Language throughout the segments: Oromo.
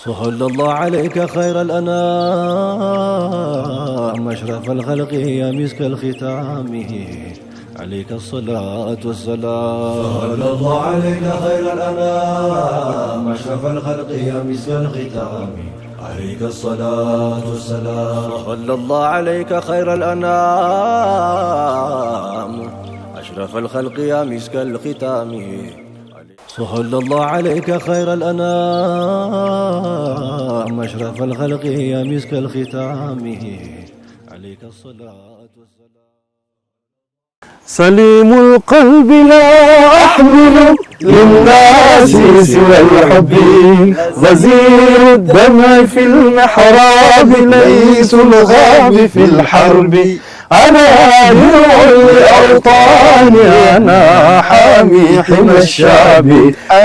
صلى الله عليك خير الأنام أشرف الخلق يا مسك الختام عليك الصلاة والسلام. صلى الله عليك خير الأنام أشرف الخلق يا مسك الختام عليك الصلاة والسلام. صلى الله عليك خير الأنام أشرف الخلق يا مسك الختام. صلى الله عليك خير الأنام أشرف الخلق يا مسك الختام عليك الصلاة والسلام. سليم القلب لا أحمل للناس سوى الحب، غزير الدمع في المحراب، ليس الغاب في الحرب، أنا درع الأوطان، أنا حامي حمى الشعب،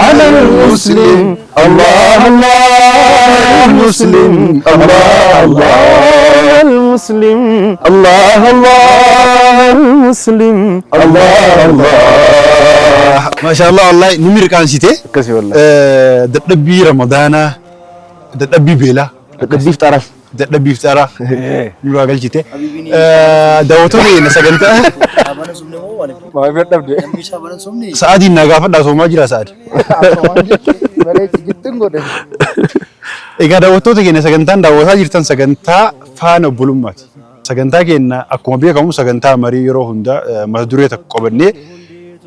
أنا المسلم، الله الله المسلم، الله الله المسلم، الله الله المسلم، الله الله. Maashaallah, wallahi ni mirqaansite. Akkasii wallahi. Dadhabbii Ramadaanaa, dadhabbii beelaa, Dadhabbiif xaras. Dadhabbiif xaraa nurraa galchite. Daawwattoota keenya, sagantaa Maaf dadhabde? sa'aatiin naa gaafadhaa, soomaa jira sa'aati. Egaa daawwattoota keenya, sagantaan daawwataa jirtan sagantaa Faana Obbolummaati. Sagantaa keenya akkuma beekamu sagantaa marii yeroo hundaa mata duree tokko qabannee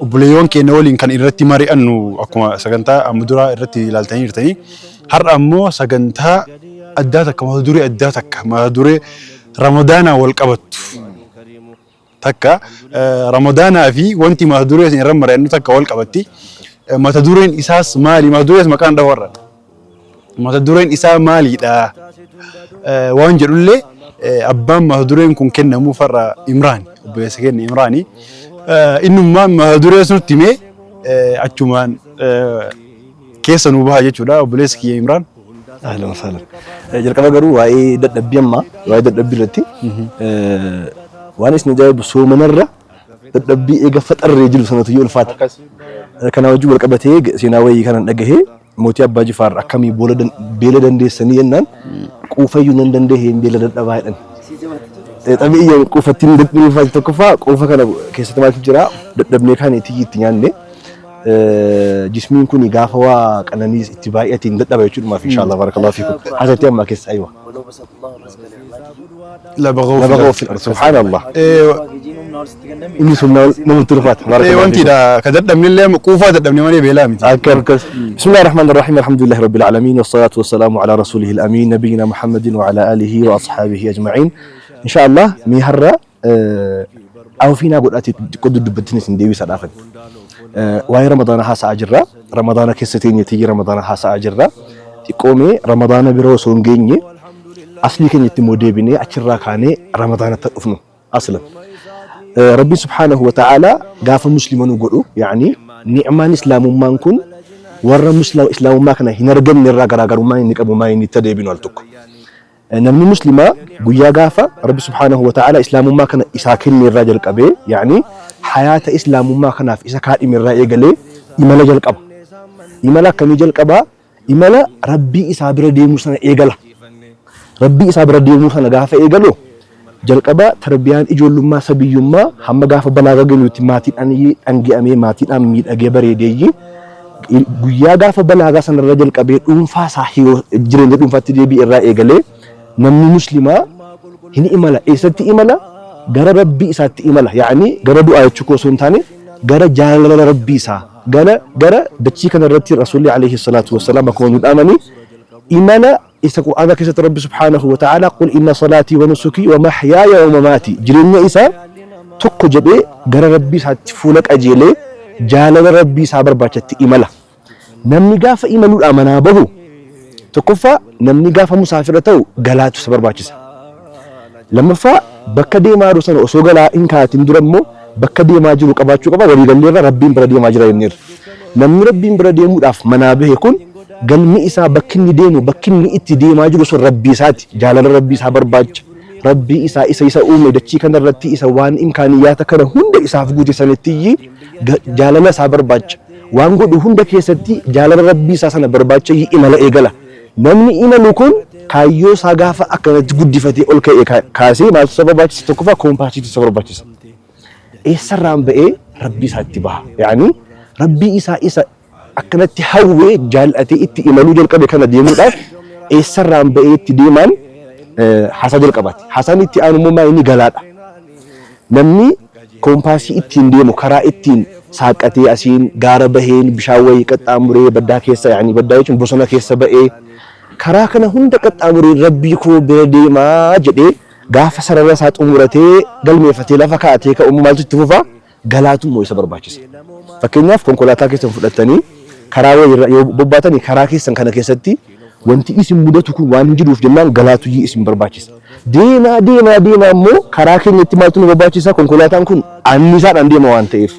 obboleeyyoon keenya waliin kan irratti mari'annu, akkuma sagantaa amma duraa irratti ilaaltanii jirtanii. Har'a ammoo sagantaa addaa takka, mata duree addaa takka, mata duree Ramadaanaa wal qabattu takka, Ramadaanaa fi wanti mata duree isin irra mari'annu takka wal qabatti. Mata dureen isaas maali? Mata durees maqaan dhawarra. Mata dureen isaa maalidha? Waan jedhullee abbaan mata dureen kun kennamuuf har'a Imraan, obboleessa keenya Imraani. Innummaan mata duree nutti himee achumaan keessa nu baha jechuudha, obboleessi kiyya Imraan. Ahlan wa sahlan. Jalqaba garuu waa'ee dadhabbii ammaa, waa'ee dadhabbii irratti waan isin ajaa'ibu, soomanarra dadhabbii eega faxarree jiru sanatu iyyuu ulfaata. Kana wajjin wal qabatee seenaa wayii kanan dhagahee, mootii Abbaa Jifaar akkamii boola beela dandeessanii jennaan, quufayyuu nan danda'e, beela dadhabaa jedhan. Xabiiyyaan quufattiin dadhabbii ulfaati. Tokkoffaa, quufa kana keessatti maaltu jira? Dadhabnee kaan itti itti nyaanne, jismiin kun gaafa waa qananii itti baay'ateen dadhaba jechuudha. Inshallah, barakallahu fiikum. Haasatti ammaa keessa aywa. لبغوا لبغوا في الأرض، سبحان الله. Inni sun namatti ulfaata. Wantiidha ka dadhabne illee quufaa dadhabne malee beelaa miti. أكبر. بسم الله الرحمن الرحيم، الحمد لله رب العالمين، والصلاة والسلام على رسوله الأمين نبينا محمد وعلى آله وأصحابه أجمعين. إن شاء الله مي هرة أو فينا قد أتي قد دبتني سنديوي صدافن. waa'ee Ramadaana haasa'aa jirra. Ramadaana keessa teenyetii Ramadaana haasa'aa jirra. Xiqqoomee Ramadaana biroo osoo hin geenye aslii keenya itti immoo deebinee achirraa kaanee Ramadaanatti dhufnu aslan. Rabbiin subhaanahu wa ta'ala gaafa muslima nu godhu, yaani ni'maan islaamummaan kun warra islaamummaa kana hin argamne irraa garaagarummaan inni qabu maa inni itti deebinu al tokko. Namni muslimaa guyyaa gaafa Rabbi subhaanahu wa ta'ala islaamummaa kana isaa kenne irraa jalqabee, yaani hayaata islaamummaa kanaaf isa kaadhime irraa eegalee imala jalqaba. Imala akkamii jalqabaa? Imala Rabbii isaa bira deemuu sana eegala. Rabbii isaa bira deemuu sana gaafa eegalu, jalqaba tarbiyaan ijoollummaa, sabiyyummaa hamma gaafa balaaga galuutti maatiidhaan dhangi'amee, maatiidhaan miidhagee bareedeeyyi, guyyaa gaafa balaagaa sanarra jalqabee dhuunfaa isaa jireenya dhuunfaatti deebi'e irraa eegalee namni muslimaa hin imala. Eessatti imala? Gara Rabbii isaatti imala. Yaani gara du'aa jechuu koo osoo hin taane, gara jaalala Rabbii isaa, gara dachii kanarratti Rasuulli alayhi salaatu wassalaam akkuma nu dhaamanii imala isa Qur'aana keessatti Rabbi subhaanahu wa ta'ala قل إن صلاتي ونسكي ومحياي ومماتي, jireenya isaa tokko jedhee gara Rabbii isaatti fuula qajeelee jaalala Rabbii isaa barbaachatti imala. Namni gaafa imaluudhaa manaa bahu, tokkoffaa, namni gaafa musaafira ta'u galaatu isa barbaachisa. Lammaffaa, bakka deemaa jiru sana osoo galaa hin kaatin dura immoo bakka deemaa jiru qabaachuu qaba. Waliigallee irra Rabbiin bira deemaa jira jenneerra. Namni Rabbiin bira deemuudhaaf manaa bahe kun galmi isaa, bakki inni deemu, bakki inni itti deemaa jiru sun Rabbii isaati. Jaalala Rabbii isaa barbaacha. Rabbii isaa isa isa uume, dachii kanarratti isa waan imkaaniyyaata kana hunda isaaf guute sanitti jaalala isaa barbaacha. Waan godhu hunda keessatti jaalala Rabbii isaa sana barbaacha imala eegala. Namni imalu kun kaayyoo isaa gaafa akkanatti guddifatee ol ka'e kaasee maaltu isa barbaachisa? Tokkoffaa koompaasiitu isa barbaachisa. Eessarraan ba'ee Rabbii isaatti baha? Yaani Rabbii isaa isa akkanatti hawwee jaallatee itti imaluu jalqabe kana deemuudhaaf eessarraan ba'ee itti deemaan haasaa jalqabaati. Haasaan itti aanu immoo maa inni galaadha. Namni koompaasii ittiin deemu karaa ittiin saaqqatee asiin gaara baheen bishaan wayii qaxxaamuree baddaa keessa yaani baddaa jechuun bosona keessa ba'ee karaa kana hunda qaxxaamuree Rabbii koo bira deemaa jedhee gaafa sarara isaa xumuratee galmeeffatee lafa kaa'atee ka'u immoo maaltu itti fufa? Galaatu immoo isa barbaachisa. Fakkeenyaaf konkolaataa keessan fudhattanii karaa wayii yoo bobbaatanii karaa keessan kana keessatti wanti isin mudatu kun waan hin jiruuf jennaan galaatu isin barbaachisa. Deemaa deemaa deemaa immoo karaa keenyatti maaltu nu barbaachisa? Konkolaataan kun anniisaadhaan deema waan ta'eef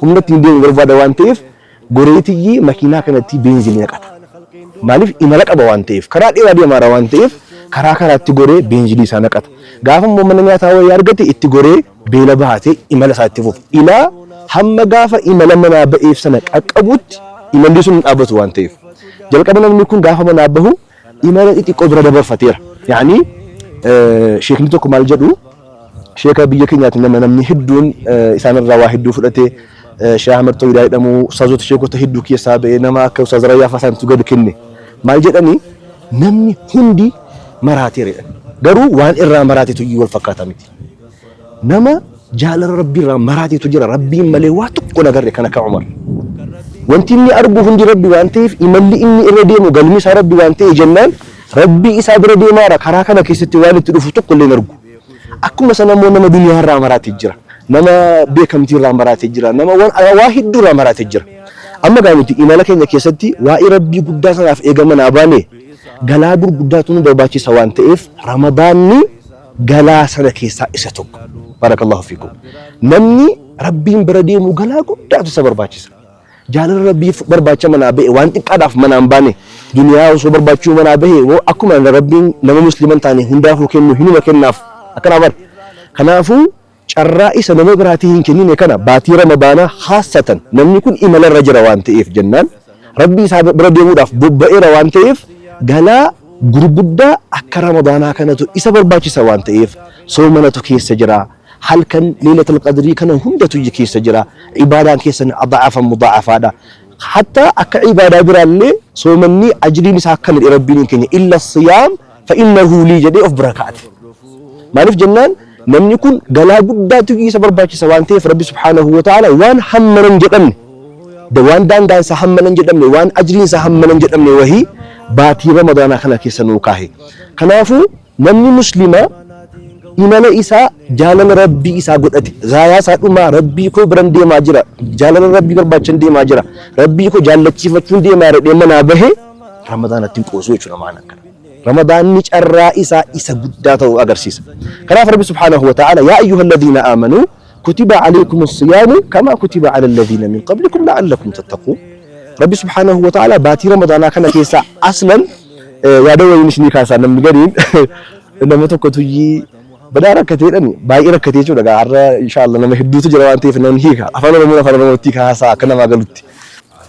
humna ittiin deemu barbaada waan ta'eef goreetiyyii makiinaa kanatti beenzinii naqata. Maaliif imala qaba waan ta'eef karaa dheeraa deemaara waan ta'eef karaa karaatti goree beenzinii isaa naqata. Gaafa immoo mana nyaataa wayii argate itti goree beela bahatee imala isaa itti fufa. Ilaa hamma gaafa imala manaa ba'eef sana qaqqabutti imalli sun hin dhaabbatu waan ta'eef. Jalqaba namni kun gaafa manaa bahu imala xixiqqoo bira dabarfateera. Yaani sheekni tokko maal jedhu sheeka biyya keenyaatti nama namni hedduun isaanirraa waa hedduu fudhate Sheekh Ahmad Tooyidaa jedhamu ustaazota sheekota hedduu keessaa ba'ee nama akka ustaaz Rayyaa fa'aa isaanitu gad kenne. Maal jedhani namni hundi maraateera jedhan. Garuu waan irraa maraatetu iyyuu wal fakkaataa miti. Nama jaalala Rabbii irraa maraatetu jira. Rabbiin malee waa tokko hin agarre kan akka Umar. Wanti inni argu hundi Rabbi waan ta'eef imalli inni irra deemu galmi isaa Rabbi waan ta'e jennaan Rabbii isaa bira deemaara karaa kana keessatti waan itti dhufu tokko illee hin argu. Akkuma sana immoo nama duniyaa irraa maraatee jira. Nama beekamtii irraa maraatee jira. Nama waa hedduu irraa maraatee jira. Amma gaa nuti imala keenya keessatti waa'ee Rabbii guddaa sanaaf eega manaa baane galaa gurguddaatu nu barbaachisa waan ta'eef Ramadaanni galaa sana keessaa isa tokko. Barakallahu fiikum. Namni Rabbiin bira deemu galaa guddaatu isa barbaachisa. Jaalala Rabbii barbaacha manaa ba'e waan xiqqaadhaaf manaa hin baane duniyaa osoo barbaachuu manaa bahe woo akkuma Rabbiin nama muslima hin taane hundaafuu kennu hinuma kennaaf akkanaa bar. Kanaafuu carraa isa nama biraatii hin kennine kana baatii Ramadaanaa khaassatan namni kun imalarra jira waan ta'eef jennaan Rabbii isaa bira deemuudhaaf bobba'eera waan ta'eef galaa gurguddaa akka Ramadaanaa kanatu isa barbaachisa waan ta'eef soomanatu keessa jira halkan leeylatal qadrii kana hundatu keessa jira ibaadaan keessan ada'afan muda'afaadha hatta akka ibaadaa biraallee soomanni ajriin isaa akkana jedhe Rabbiin hin keenya illa siyaam fa innahu lii jedhee of bira kaa'ate maaliif jennaan namni kun galaa guddaatu isa barbaachisa waan ta'eef Rabbi subhaanahu wa ta'ala waan hammana hin jedhamne waan daangaan isaa hammana hin jedhamne waan ajriin isaa hammana hin jedhamne wahii baatii ramadaanaa kana keessa nuu kaahe kanaafuu Namni muslimaa imala isaa jaalala Rabbii isaa godhate, gaayaa isaa dhumaa Rabbii koo biran deemaa jira, jaalala Rabbii barbaachan deemaa jira, Rabbii koo jaallachiifachuun deemaa jedhee manaa bahe Ramadaanatti hin qoosuu jechuudha ma'anaan kana. Ramadaanni carraa isaa isa guddaa ta'uu agarsiisa. Kanaaf Rabbi subhaanahu wa ta'ala yaa ayyuhalladhiina aamanuu kutiba alaykumu siyaamu kamaa kutiba ala alladhiina min qablikum la'allakum tattaquun. Rabbi subhaanahu wa ta'ala baatii Ramadaanaa kana keessa aslan yaada wayiin isinii kaasaa namni gariin nama tokkotu iyyii badaa rakkateedhani baay'ee rakkatee jechuudha gaa har'a inshaallah nama hedduutu jira waan ta'eef namni hiika afaan oromoon afaan oromootti kaasaa akka namaa galutti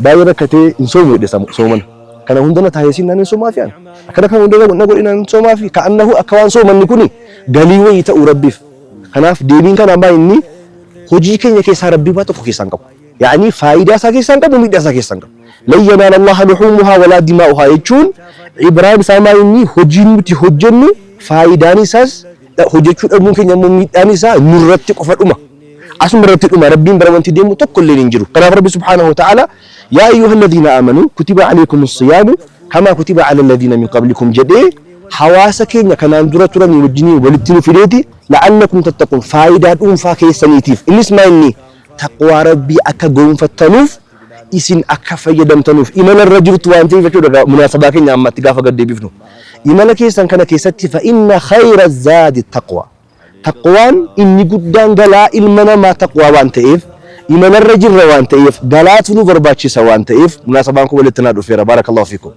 baay'ee rakkatee hin soomu jedhe soomana kana hunda na taa'ee siin hin soomaafi an akkana kana hunda na godhe hin soomaafi ka'annahu akka waan soomanni kuni galii wayii ta'uu rabbiif kanaaf deebiin kanaa maa inni hojii keenya keessaa rabbii waa tokko keessaa hin qabu. Ya'anii faayidaa isaa keessaa hin qabu, miidhaa isaa keessaa hin qabu. Lan yanaala Allaha luhuumuhaa walaa dimaa'uhaa jechuun ibraan isaa maal inni hojiin nuti hojjennu faayidaan isaas hojjechuu dhabuun keenya immoo miidhaan isaa nurratti qofa dhuma. Asuma irratti dhuma Rabbiin bira wanti deemu tokko illee hin jiru. Kanaaf Rabbi subhaanahu wa ta'ala yaa ayyuha alladhiina aamanu kutiba alaykumus siyaamu kamaa kutiba ala alladhiina min qablikum jedhee hawaasa keenya kanaan dura turanii wajjiniin walitti nu fideeti la'allakum tattaquun faayidaa dhuunfaa keessaniitiif innis maa inni Taqwaa Rabbii akka goonfattanuuf isin akka fayyadamtanuuf imala irra jirtu waan ta'eef jechuudha egaa munaasabaa keenya ammatti gaafa gad deebifnu. Imala keessan kana keessatti fa inna khayra zaadi taqwa. Taqwaan inni guddaan galaa ilma namaa taqwaa waan ta'eef imala irra jirra waan ta'eef galaatu nu barbaachisa waan ta'eef munaasabaan kun walitti naa dhufeera baarakallahu fiikum.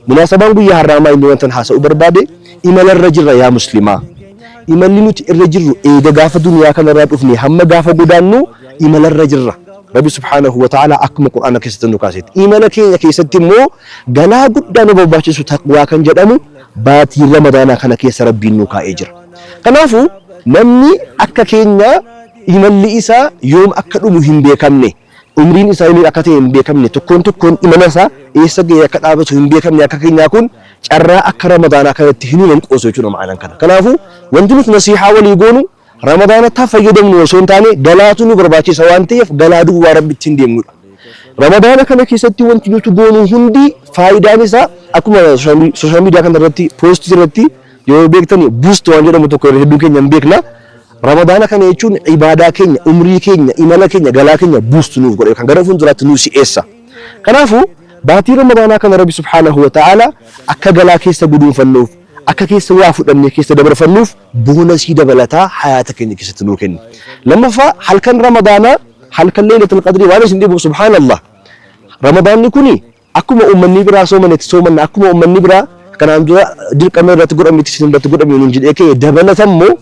Munaasabaan guyyaa har'aa maa inni wantan haasa'uu barbaade imala irra jirra yaa muslimaa. Imalli nuti irra jirru eega gaafa duniyaa kanarraa dhufne hamma gaafa godaannu imalarra jirra. Rabbi subhaanahu wa ta'aalaa akkuma Qur'aana keessatti nu kaasetti. Imala keenya keessatti immoo galaa guddaa nu barbaachisu taqwaa kan jedhamu baatii Ramadaanaa kana keessa Rabbiin nu kaa'ee jira. Kanaafuu namni akka keenya imalli isaa yoom akka dhumu hin beekamne, umriin isaa yoom akka ta'e hin beekamne, tokkoon tokkoon imala isaa eessa ga'ee akka dhaabatu hin beekamne akka keenyaa kun carraa akka Ramadaanaa kanatti hin uuman qoosu jechuudha ma'anaan kana. Kanaafuu wanti nuti nasiihaa walii goonu Ramadaanatti haa fayyadamnu osoo hin taane galaatu nu barbaachisa waan ta'eef galaa duwwaa Rabbitti hin deemnudha. Ramadaana kana keessatti wanti nuti goonu hundi faayidaan isaa akkuma sooshaal miidiyaa kana irratti poostii irratti yoo beektani buust waan jedhamu tokko hedduun keenya hin beekna. Ramadaana kana jechuun ibaadaa keenya, umrii keenya, imala keenya, galaa keenya buust nuuf godha yookaan gara fuulduraatti nu si'eessa. Kanaafuu baatii Ramadaanaa kana Rabbi subhaanahu wa ta'ala akka galaa keessa guduunfannuuf, akka keessa waa fudhannee keessa dabarfannuuf boonasii dabalataa hayaata keenya keessatti nuu kenne. Lammaffaa halkan Ramadaanaa halkan Leeylatul Qadrii waan isin dhibu subhaanallah. Ramadaanni kuni akkuma uummanni biraa soomanetti soomanna akkuma uummanni biraa kanaan dura dirqama irratti godhametti isin irratti godhame nuun jedhee ka'e dabalata immoo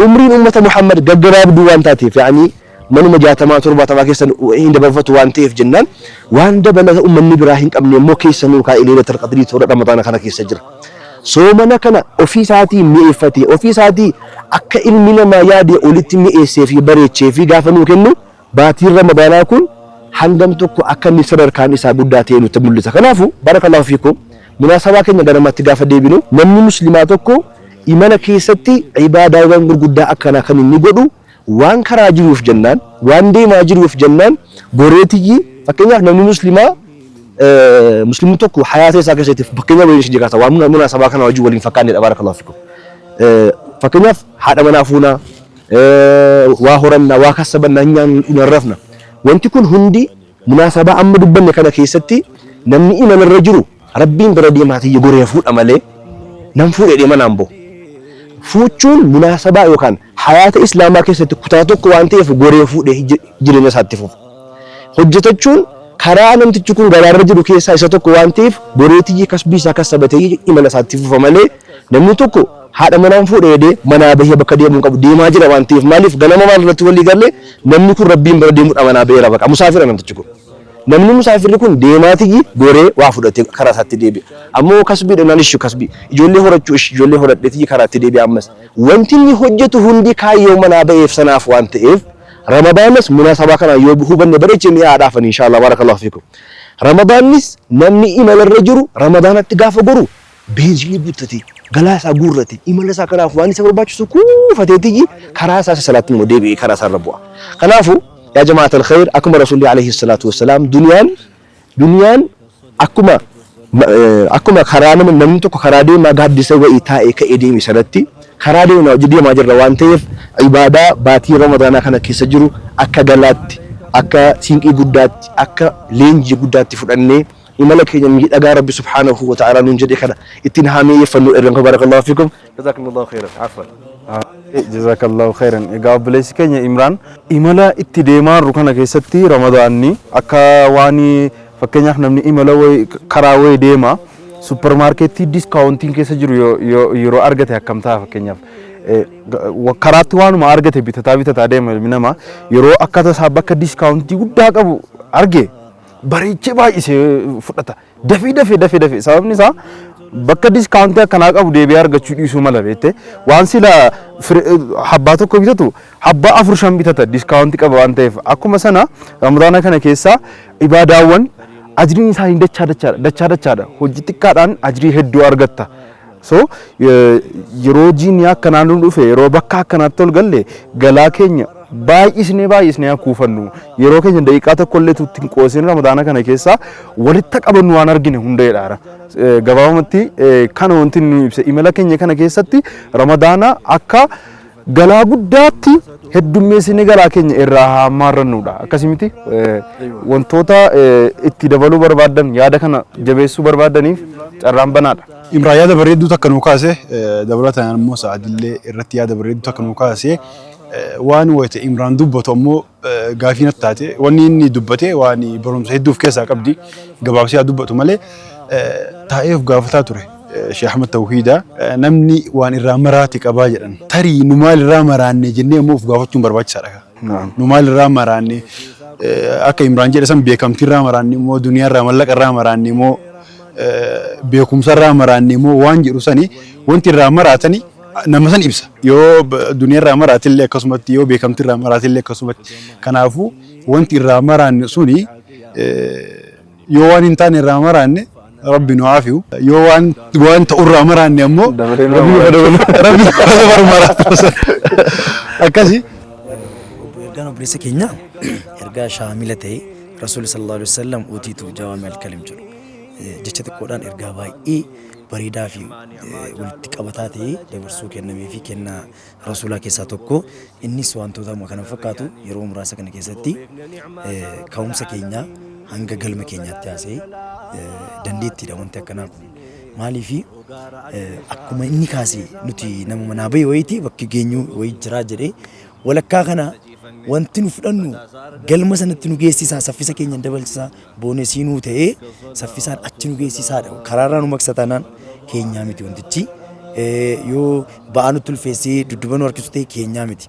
umriin uummata Muhammad gaggabaabduu waan taateef yaani manuma jaatamaa torbaatamaa keessa hin dabarfatu waan ta'eef jennaan waan dabalata uummanni biraa hin qabne immoo keessa nuu kaa'e Leeylatul Qadrii toora Ramadaana kana keessa jira. Soomana kana ofii isaatii mi'eeffatee, ofii isaatii akka ilmi namaa yaadee olitti mi'eessee fi bareechee fi gaafa nuu kennu baatiin Ramadaanaa kun hangam tokko akka inni sadarkaan isaa guddaa ta'e nutti mul'isa. Kanaafuu barakallahu fiikum munaasabaa keenya ganamatti gaafa deebinu namni muslimaa tokko imala keessatti ibaadaawwan gurguddaa akkanaa kan inni godhu waan karaa jiruuf jennaan, waan deemaa jiruuf jennaan goreetiyyi fakkeenyaaf namni muslimaa muslimni tokko hayaata isaa keessatti fakkeenya waliin isin jiraata waan munaasabaa kana wajjin waliin fakkaannedha barakallahu fikum. Fakkeenyaaf haadha manaa fuunaa, waa horannaa, waa kassabannaa, hin nyaannu, hin rafna. Wanti kun hundi munaasabaa amma dubbanne kana keessatti namni imalarra jiru Rabbiin bira deemaa tiyya goree fuudha malee nan fuudhe jedhee manaan bahu. Fuuchuun munaasabaa yookaan hayaata Islaamaa keessatti kutaa tokko waan ta'eef goree fuudhee jireenya isaatti fufa. Hojjetachuun karaa namtichi kun galaarra jiru keessaa isa tokko waan ta'eef goree tiyyi kasbii isaa kassabatee imala isaatti fufa malee namni tokko haadha manaan fuudhe jedhee manaa bahee bakka deemuu hin qabu deemaa jira waan ta'eef maaliif ganama maal irratti walii galle namni kun Rabbiin bira deemuudha manaa baheera baqa musaafira namtichi kun. Namni musaafirri kun deemaatiyyi goree waa fudhatee karaa isaatti deebi'a. Ammoo kasbiidha naan ishi kasbii. Ijoollee horachuu ishi ijoollee horadheetiyyi karaatti deebi'a ammas. Wanti inni hojjetu hundi kaayyoo manaa ba'eef sanaaf waan ta'eef Ramadaanas munaasabaa kanaan yoo hubanne bareechee mi'aadhaafani inshaa Allah baarakallahu fiikum. Ramadaannis namni imalarra jiru Ramadaanatti gaafa goru beenzinii guuttatee, galaa isaa guurratee, imala isaa kanaaf waan isa barbaachisu kuufateetiyyi karaa isaa isa salaatti immoo deebi'ee karaa isaa irra bu'a. Kanaafuu yaa jamaat al-khayr akkuma Rasuulli alayhi salaatu wassalaam duniyaan duniyaan akkuma akkuma karaa nama namni tokko karaa deemaa gaaddisa wa'ii taa'ee ka'ee deeme sanatti karaa deemaa hojii deemaa jirra waan ta'eef ibaadaa baatii Ramadaanaa kana keessa jiru akka galaatti akka siinqii guddaatti akka leenjii guddaatti fudhannee imala keenya miidhagaa Rabbi subhaanahu wa ta'aalaa nuun jedhe kana ittiin haa mi'eeffannu ergan koo barakallahu fiikum jazakumullahu khairan afwan. Jazakallahu khairan. Egaa obboleessi keenya Imraan imala itti deemaa jirru kana keessatti Ramadaanni akka waan fakkeenyaaf namni imala wayi karaa wayi deema suppermaarkeettii diskaawuntiin keessa jiru yeroo argate akkam ta'a fakkeenyaaf karaatti waanuma argate bitataa bitataa deema ilmi namaa yeroo akka tasaa bakka diskaawuntii guddaa qabu arge bareechee baay'isee fudhata. Dafii dafee dafee dafee sababni isaa bakka diskaawuntii akkanaa qabu deebi'ee argachuu dhiisuu mala beekte waan sila habbaa tokko bitatu habbaa afur shan bitata diskaawuntii qaba waan ta'eef akkuma sana ramadaana kana keessa ibaadaawwan ajriin isaanii dachaa dachaadha dachaa dachaadha hojii xiqqaadhaan ajrii hedduu argatta. So yeroo jiinni akkanaa nu dhufe yeroo bakka akkanaatti ol galle galaa keenya baay'isnee baay'isnee haa kuufannu. Yeroo keenya daqiiqaa tokko illee itti hin qoosin ramadaana kana keessa walitti qabannu waan argine hunda jedhaara. Gabaabumatti kana wanti nu ibse imala keenya kana keessatti ramadaana akka galaa guddaatti heddummeessinee galaa keenya irraa haa hammaarrannuudha. Akkasii miti wantoota itti dabaluu barbaaddan yaada kana jabeessuu barbaaddaniif carraan banaadha. Imraan yaada bareedduu takka nuu kaase dabalataan immoo Sa'adillee irratti yaada bareedduu takka nuu kaase waan wayita Imraan dubbatu ammoo gaafii natti taate wanni inni dubbate waan barumsa hedduu of keessaa qabdi gabaabsee haa dubbatu malee taa'ee of gaafataa ture. Sheekh Ahmad Tawhiida namni waan irraa maraate qabaa jedhan. Tarii nu maal irraa maraanne jennee ammoo of gaafachuun barbaachisaadha. Nu maal irraa maraanne Akka Imraan jedhe san beekamtii irraa maraanne immoo duniyaa irraa mallaqa irraa maraanne immoo beekumsa irraa maraanne immoo waan jedhu sani wanti irraa maraatani nama san ibsa. Yoo duniyaa irraa maraatillee akkasumatti yoo beekamtii irraa maraatillee akkasumatti. Kanaafuu wanti irraa maraanne suni yoo waan hin taane irraa maraanne Rabbi nu haafiu. Yoo waan waan ta'u irraa maraanne ammoo Dabalee nu Rabbi nu dabalu. Rabbi nu dabalu maraatu. Akkasi. Ergaan obboleessa keenya ergaa shaamila ta'e Rasuulli sallallahu alaihi wasallam utiitu jawaami alkalim jedhu. Jecha xiqqoodhaan ergaa baay'ee bareedaa fi walitti qabataa ta'e dabarsuu kennamee fi kennaa Rasuulaa keessaa tokko. Innis wantoota kana fakkaatu yeroo muraasa kana keessatti ka'umsa keenya hanga galma keenyaatti haasa'e dandeettiidha wanti akkanaa kun. Maaliifi akkuma inni kaase nuti nama manaa bahe wayiiti bakki geenyu wayii jiraa jedhee walakkaa kana wanti nu fudhannu galma sanatti nu geessisaa saffisa keenya dabalchisaa boonesii nuu ta'ee saffisaan achi nu geessisaadha. Karaarraa nu maqsa taanaan keenyaa miti wantichi. Yoo ba'aa nutti ulfeessee dudduba nu harkisu ta'e keenyaa miti.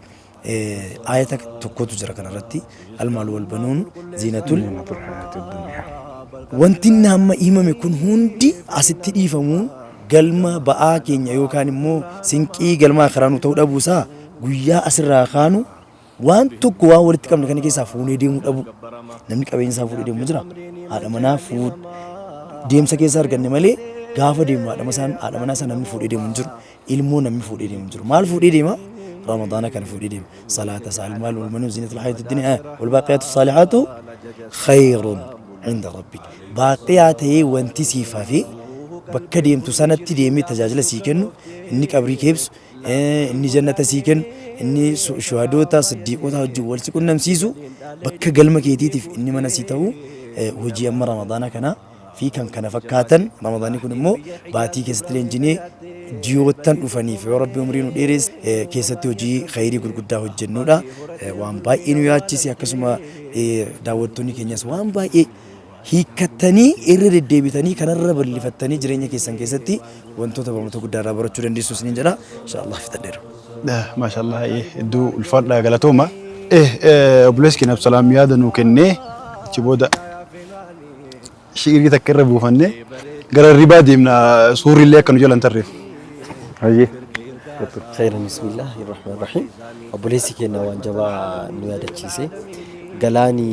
Aayata tokkotu jira kanarratti. Almaalu wal banuun ziinatul wanti inni amma himame kun hundi asitti dhiifamuun galma ba'aa keenya yookaan immoo sinqii galma karaa nu ta'uu dhabuusaa guyyaa asirraa kaanu Waan tokko waan walitti qabne kana keessaa fuunee deemuu dhabuu. Namni qabeenya isaa fuudhee deemu jira. Haadha manaa fuud deemsa keessa arganne malee gaafa deemu haadha masaan haadha manaa isaa namni fuudhee deemu hin jiru. Ilmoo namni fuudhee deemu hin jiru. Maal fuudhee deema? Ramadaana kana fuudhee deema. Salaata isaa almaal wal manuun zinatul hayaati dunya wal baaqiyaatu saalihaatu khayrun inda rabbik. Baaqiyaa ta'ee wanti siif hafe bakka deemtu sanatti deemee tajaajila sii kennu inni qabrii kee ibsu inni jannata sii kennu, inni shuhadoota, siddiiqota wajjin wal si qunnamsiisu, bakka galma keetiitiif inni mana sii ta'u hojii amma Ramadaana kana fi kan kana fakkaatan. Ramadaanni kun immoo baatii keessatti leenjinee ji'oottan dhufaniif yoo Rabbi umrii nu dheeres keessatti hojii khayrii gurguddaa hojjennuudha. Waan baay'ee nu yaachise akkasuma daawwattoonni keenyas waan baay'ee hiikkattanii irra deddeebitanii kanarra bal'ifattanii jireenya keessan keessatti wantoota barnoota guddaa irraa barachuu dandeessu isiniin jedha. Insha Allah fixadheera. Maashaallah hedduu ulfaadha galatooma. Obboleessi keenya Absalaam yaada nuu kennee achi booda shi'irii takka irra buufannee gara ribaa deemna suurri illee akka nu jalan tarreef. Hayyee. Khayran bismillaahi rahmaan rahiim. Obboleessi keenya waan jabaa nu yaadachiise. Galaani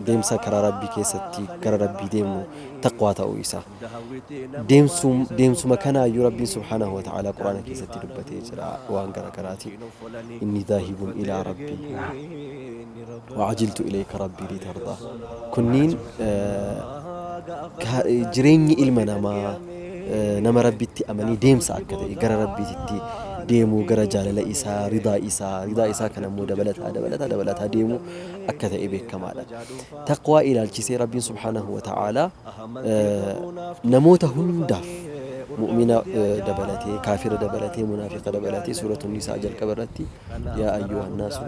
deemsa karaa Rabbii keessatti gara Rabbii deemnu taqwaa ta'uu isaa. Deemsuma kanaayyuu Rabbiin subhaanahu wa ta'aalaa Qur'aana keessatti dubbatee jira waan gara garaatiin. Inni zaahibun ilaa Rabbii wa ajiltu ilayka Rabbii litardaa. Kunniin jireenyi ilma namaa nama Rabbitti amanii deemsa akka ta'e gara Rabbiititti deemuu gara jaalala isaa ridaa isaa ridaa isaa kana immoo dabalataa dabalataa dabalataa deemuu akka ta'e beekamaadha. Taqwaa ilaalchisee Rabbiin subhaanahu wa ta'aalaa namoota hundaaf mu'mina dabalatee kaafira dabalatee munaafiqa dabalatee suuratu nisaa jalqaba irratti yaa ayyuhan naasu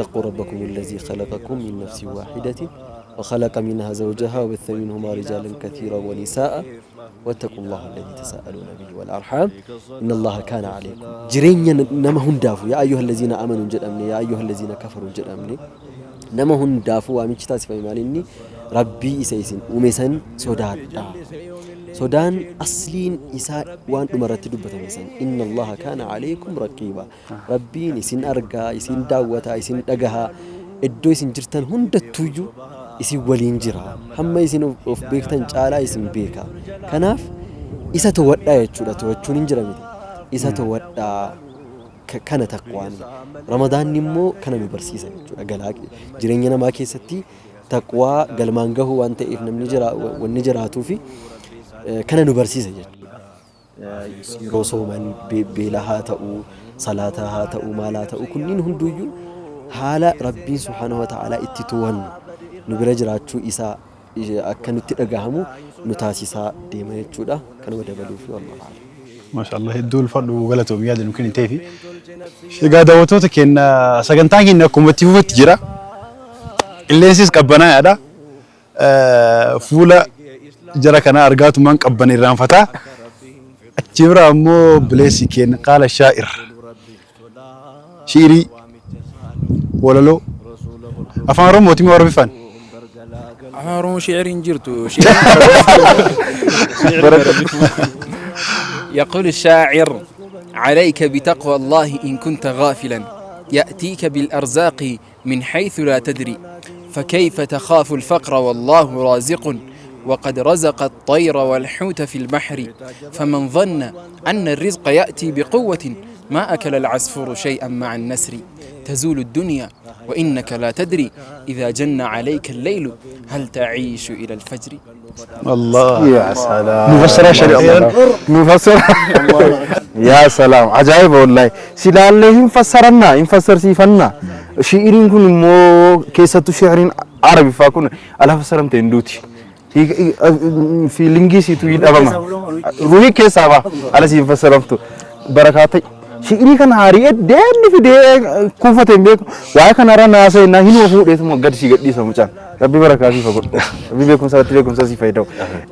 taquu rabbakum allazii khalaqakum min nafsin waahidatin وخلق منها زوجها وبث منهما رجالا كثيرا ونساء واتقوا الله الذي تساءلون به والأرحام إن الله كان عليكم جرين نما هندافو يا أيها الذين آمنوا جدامني يا أيها الذين كفروا جدامني nama hundaafuu waamichi taasifame maal inni Rabbii isa isin uume san sodaadhaa. Sodaan asliin isaa waan dhuma irratti dubbatame san inna Allaha kaana alaykum raqiiba. Rabbiin isin argaa, isin daawwataa, isin dhagahaa iddoo isin jirtan hundattuuyyuu isin waliin jira. Hamma isin of beektan caalaa isin beeka. Kanaaf isa towadhaa jechuudha. Towachuun hin jira miti. Isa towadhaa. Kana taqwaan. Ramadaanni immoo kana nu barsiisa jechuudha. Galaa jireenya namaa keessatti taqwaa galmaan gahuu waan ta'eef namni jira wanni jiraatuu fi kana nu barsiisa jechuudha. Yeroo sooman beela haa ta'u, salaataa haa ta'u, maal haa ta'u kunniin hunduyyuu haala Rabbiin subhaanahu wa ta'aalaa itti to'annu nu bira jiraachuu isaa akka nutti dhagahamu nu taasisaa deema jechuudha. Kanuma dabaluufi wallahu a'lam. Maashaallah hedduu ulfadhu galatoomi yaada nu kenniteefi. Egaa daawwattoota keenya sagantaan keenya akkuma itti fufetti jira. Qilleensis qabbanaa'aadha. Fuula jara kanaa argaatumaan qabbana irraanfataa. Achi bira ammoo obboleessi keenya qaala shaa'ir shi'irii walaloo Afaan Oromooti moo Oromiffaan? Afaan Oromoo shi'iriin jirtu. Shi'iriin Arabiffuma. يقول الشاعر: عليك بتقوى الله إن كنت غافلا، يأتيك بالأرزاق من حيث لا تدري، فكيف تخاف الفقر والله رازق، وقد رزق الطير والحوت في البحر، فمن ظن أن الرزق يأتي بقوة ما أكل العصفور شيئا مع النسر. تزول الدنيا وإنك لا تدري، إذا جن عليك الليل هل تعيش إلى الفجر. Allah. يا سلام. Mufassara shari'a. Mufassara. Yaa salaam, ajaa'iba wallahi. Silaallee hin fassarannaa, hin fassarsiifannaa. Shi'iriin kun immoo, keessattuu shi'iriin Arabiffaa kun ala fassaramte hin duuti. Feelingii siitu hin dhabama. Ruhii keessaa ba'a ala siin fassaramtu. Barakaa ta'e. Shi'irii kana haari'ee deemni fidee kuufate hin beeku. Waa'ee kanarra naasa'e hin fuudheetuma gad sii gadhiisa mucaan. Rabbi barakaa siif haa godhu. Rabbi beekumsa irratti beekumsa siif fayyadamu.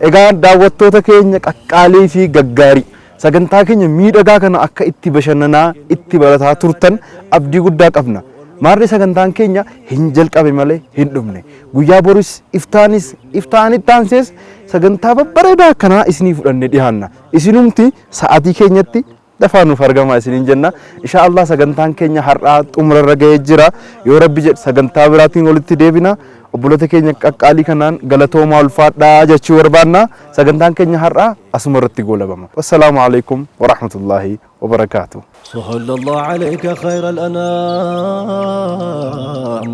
Egaa daawwattoota keenya qaqqaalii fi gaggaarii, sagantaa keenya miidhagaa kana akka itti bashannanaa itti barataa turtan abdii guddaa qabna. Maarri sagantaan keenya hin jalqabe malee hin dhumne. Guyyaa boris, iftaanis, iftaanitti aansees sagantaa babbareedaa akkanaa isinii fudhannee dhiyaanna. Isinumti sa'aatii keenyatti dafaa nuuf argamaa isiniin jenna. Insha Allah sagantaan keenya har'aa xumurarra ga'ee jira. Yoo Rabbi jedhe sagantaa biraatiin walitti deebina. Obboloota keenya qaqqaalii kanaan galatoomaa, ulfaadhaa jechuu barbaanna. Sagantaan keenya har'aa asuma irratti goolabama. Wassalaamu alaikum warahmatullaahi wabarakaatuh. صلى الله عليك خير الأنام،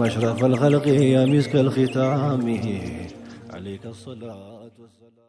أشرف الخلق، يا مسك الختام، عليك الصلاة والسلام.